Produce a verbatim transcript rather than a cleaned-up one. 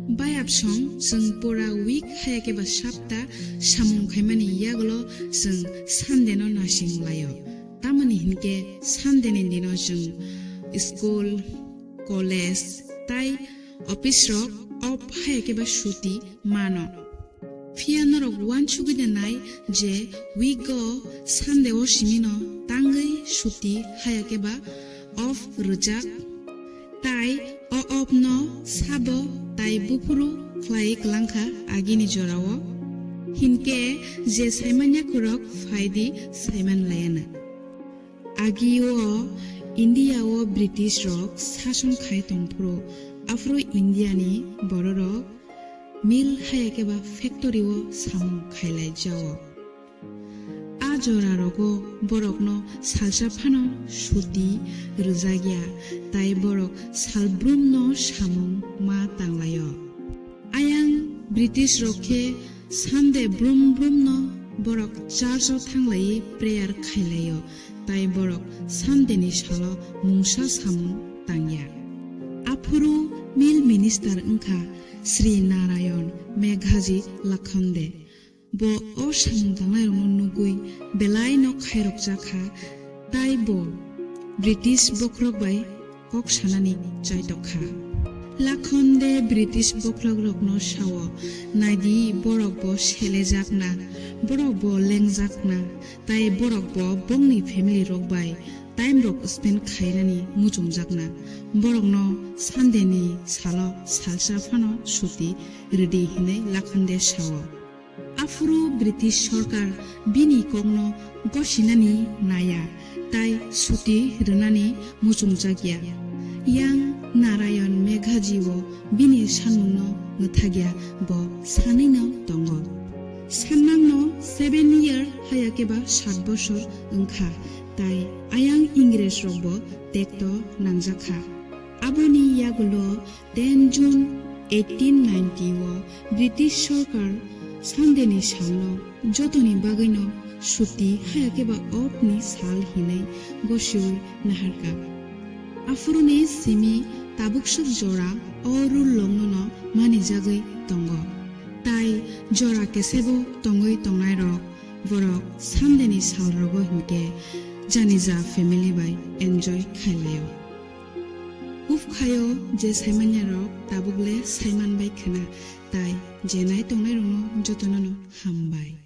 Bayapsong chwng pura week haya khe ba sapta samung khaimani yagulo chwng Sunday no nasing laio. Tamoni hinkhe Sunday ni dino chwng school, college tai office rok off haya khe ba suti mano. Phiya norok uansugwi da nai je week o Sunday o simi no tangwi suti haya khe ba off rwjak. Tai o off no sabo tai buphuru khlai kwlangkha agini jorao. Hinkhe je saimanya khorok phaidi saiman layana. Agi o India o British rok sason khai tongphuru, aphuru India ni bororok mill haya khe ba factory o samung khailai jao. A jora rogo borokno salsa phano suti rwjakya, tai borok salbrum no samung ma tanglaio. Ayang British rok khe Sunday brum brum no borok church o thanglaiwi prayer khailaio, tai borok Sunday ni salo mungsa samung tangya. Aphuru mill minister wngkha Sri Narayan Meghaji Lakhonde. Bo o samung tangnairokno nugwi belai no khairokjakha, tai bo British bokhorok bai kok sanani chaitokha. Lakhonde British bokhorokrokno sao, "Naidi, borok bo selejakna, borok bo lengjakna, tai borok bo bongni family rok bai time rok spend khainani muchungjakna. Borokno Sunday ni salo salsa phano suti rwdi," hinwi Lakhonde sao. Aphuru British sorkar bini kokno gosinani naiya, tai suti rwnani muchungjakya. Yang Narayan Meghaji o bini sanmungno mwthagya, bo sanwino tongo. Sanmangno seven year haya khe ba sat bosor wngkha, tai ayang Ingres rokbo tekto nangjakha. Aboni yagulo ten June eighteen ninety o British sorkar Sunday ni salno jotoni bagwino suti haya khe ba off ni sal hinwi gosiwi naharkha. Aphuruni simi tabukswk jora o rule longno no manijagwi tongo. Tai jora kesebo tongwi tongnairok borok Sunday ni sal rogo hinkhe janija family bai enjoy khailaio. Ufkhayo je saimanya rok tabuk le saiman bai khwna, tai je nai tongnai rokno jotono no hambai.